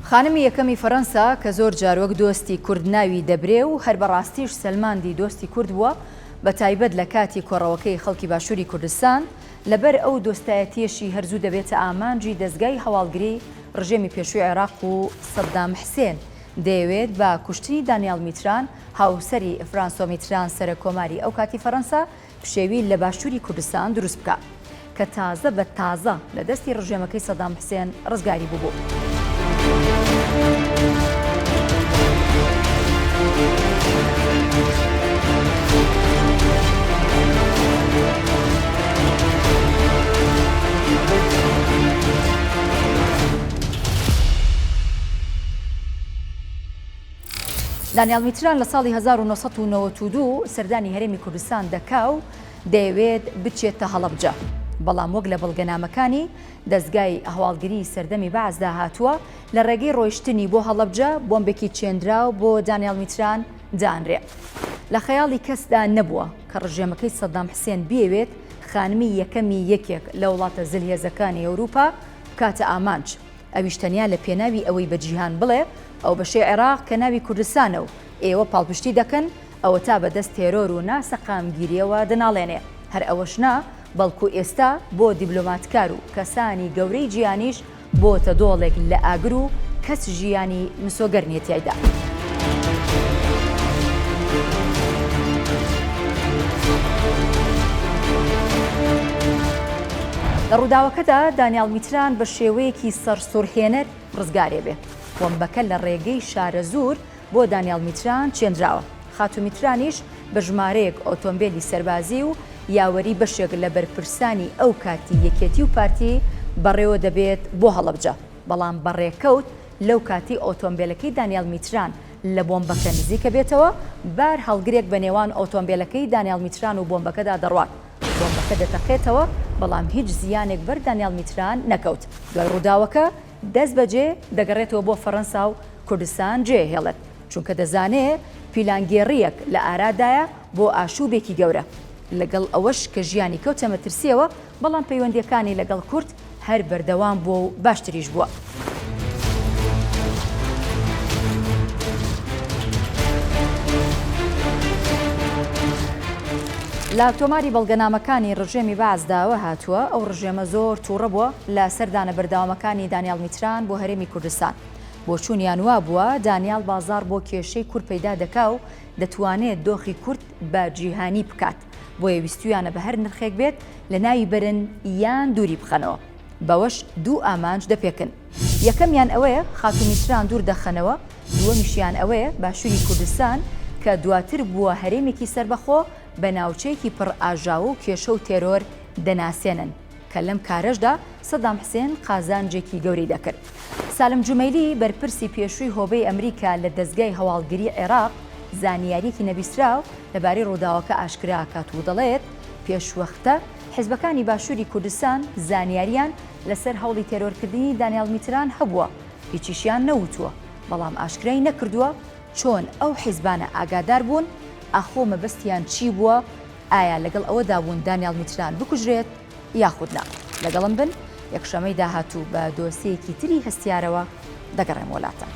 خانمی یەکەمی فەرەنسا کە زۆر جار وەک دۆستی کورد ناوی دەبرێ و هەر بەڕاستیش سەلماندی دۆستی کورد بووە بە تایبەت لە کاتی کۆڕەوەکەی خەڵکی باشووری کوردستان لەبەر ئەو دۆستایەتیەشی هەر زوو دەبێتە ئامانجی دەزگای هەواڵگری ڕژێمی پێشووی عێراق و سەدام حسێن دەیەوێت بە کوشتنی دانیاڵ میتران هاوسەری فرانسۆ میتران سەرەک کۆماری ئەو کاتی فەرەنسا پشێوی لە باشووری کوردستان دروست بکا کە تازە بە تازە لە دەستی ڕژێمەکەی سەدام حسێن ڕزگاری بووبوو. دانیال میتران لە ساڵی 1992 سەردانی هەرێمی کوردستان دەکا و دەیەوێت بچێتە هەڵەبجە، بەڵام وەک لە بەڵگەنامەکانی دەزگای هەواڵگریی سەردەمی بەعسدا هاتووە، لە ڕێگەی ڕۆیشتنی بۆ هەڵەبجە بۆمبێکی چێنراو بۆ دانیال میتران دانرێ. لە خەیاڵی کەسدا نەبووە کە ڕژێمەکەی سەدام حسێن بیەوێت خانمی یەکەمی یەکێک لە وڵاتە زلهێزەکانی ئەوروپا بکاتە ئامانج، ئەویش تەنیا لە پێناوی ئەوەی بە جیهان بڵێ ئەو بەشەی عێراق کە ناوی کوردستانە و ئێوە پاڵپشتی دەکەن ئەوەتا بە دەست تێرۆر و نا سەقامگیریەوە دەناڵێنێ، هەر ئەوەش نا بەڵکو ئێستا بۆ دیبلۆماتکار و کەسانی گەورەی جیهانیش بۆتە دۆڵێک لە ئاگر و کەس ژیانی مسۆگەر نیە تیایدا. لە ڕووداوەکەدا دانیاڵ میتران بە شێوەیەکی سەرسوڕهێنەر ڕزگارێ بێ. بۆمبەکە لە ڕێگەی شارەزوور بۆ دانیاڵ میتران چێندراوە. خاتوو میترانیش بە ژمارەیەک ئۆتۆمبێلی سەربازی و یاوەری بەشێک لە بەرپرسانی ئەو کاتی یەکێتی و پارتی بەڕێوە دەبێت بۆ هەڵەبجە، بەڵام بە ڕێکەوت لەو کاتەی ئۆتۆمبێلەکەی دانیاڵ میتران لە بۆمبەکە نزیکە بێتەوە، بار هەڵگرێک بە نێوان ئۆتۆمبێلەکەی دانیاڵ میتران و بۆمبەکەدا دەڕوات، بۆمبەکە دەتەقێتەوە، بەڵام هیچ زیانێک بەر دانیاڵ میتران نەکەوت. دوای ڕووداوەکە دەستبەجێ دەگەڕێتەوە بۆ فەرەنسا و کوردستان جێیەهێڵێت، چونکە دەزانێ پیلانگێڕییەک لە ئارادایە بۆ ئاشووبێکی گەورە. لەگەڵ ئەوەش کە ژیانی کەوتە مەترسییەوە، بەڵام پەیوەندییەکانی لەگەڵ کورد هەر بەردەوام بووە و باشتریش بووە. لە تۆماری بەڵگەنامەکانی ڕژێمی بەعسدا هاتووە، ئەو ڕژێمە زۆر تووڕە بووە لە سەردانە بەردەوامەکانی دانیاڵ میتران بۆ هەرێمی کوردستان. بۆچوونیان وابووە دانیاڵ بازاڕ بۆ کێشەی کورد پەیدا دەکا و دەتوانێت دۆخی کورد بە جیهانی بکات، بۆیە ویستویانە بە هەر نرخێک بێت لەناوی بەرن یان دووری بخەنەوە. بەوەش دوو ئامانج دەپێکن. یەکەمیان ئەوەیە خاتوو میتران دوور دەخەنەوە، دووەمیشیان ئەوەیە باشووری کوردستان کە دواتر بووە هەرێمێکی سەربەخۆ بە ناوچەیەکی پڕ ئاژاوە و کێشە و تێرۆر دەناسێنن. کە لەم کارەشدا سەدام حسێن قازانجێکی گەورەی دەکرد. سالم جومەیلی بەرپرسی پێشووی هۆبەی ئەمریکا لە دەزگای هەواڵگری عێراق زانیارییەکی نەبیستراو لەبارەی ڕووداوەکە ئاشکرا ئەکات و دەڵێت پێشوەختە حزبەکانی باشووری کوردستان زانیارییان لەسەر هەوڵی تێرۆرکردنی دانیاڵ میتران هەبووە هیچیشیان نەوتووە بەڵام ئاشکرای نەکردووە چۆن ئەو حیزبانە ئاگادار بوون ئاخۆ مەبەستیان چی بووە ئایا لەگەڵ ئەوەدا بوون دانیاڵ میتران بکوژرێت یاخود نا؟ لەگەڵم بن یەکشەمەی داهاتوو بە دۆسێیەکی تری هەستیارەوە دەگەڕێمەوە لاتان.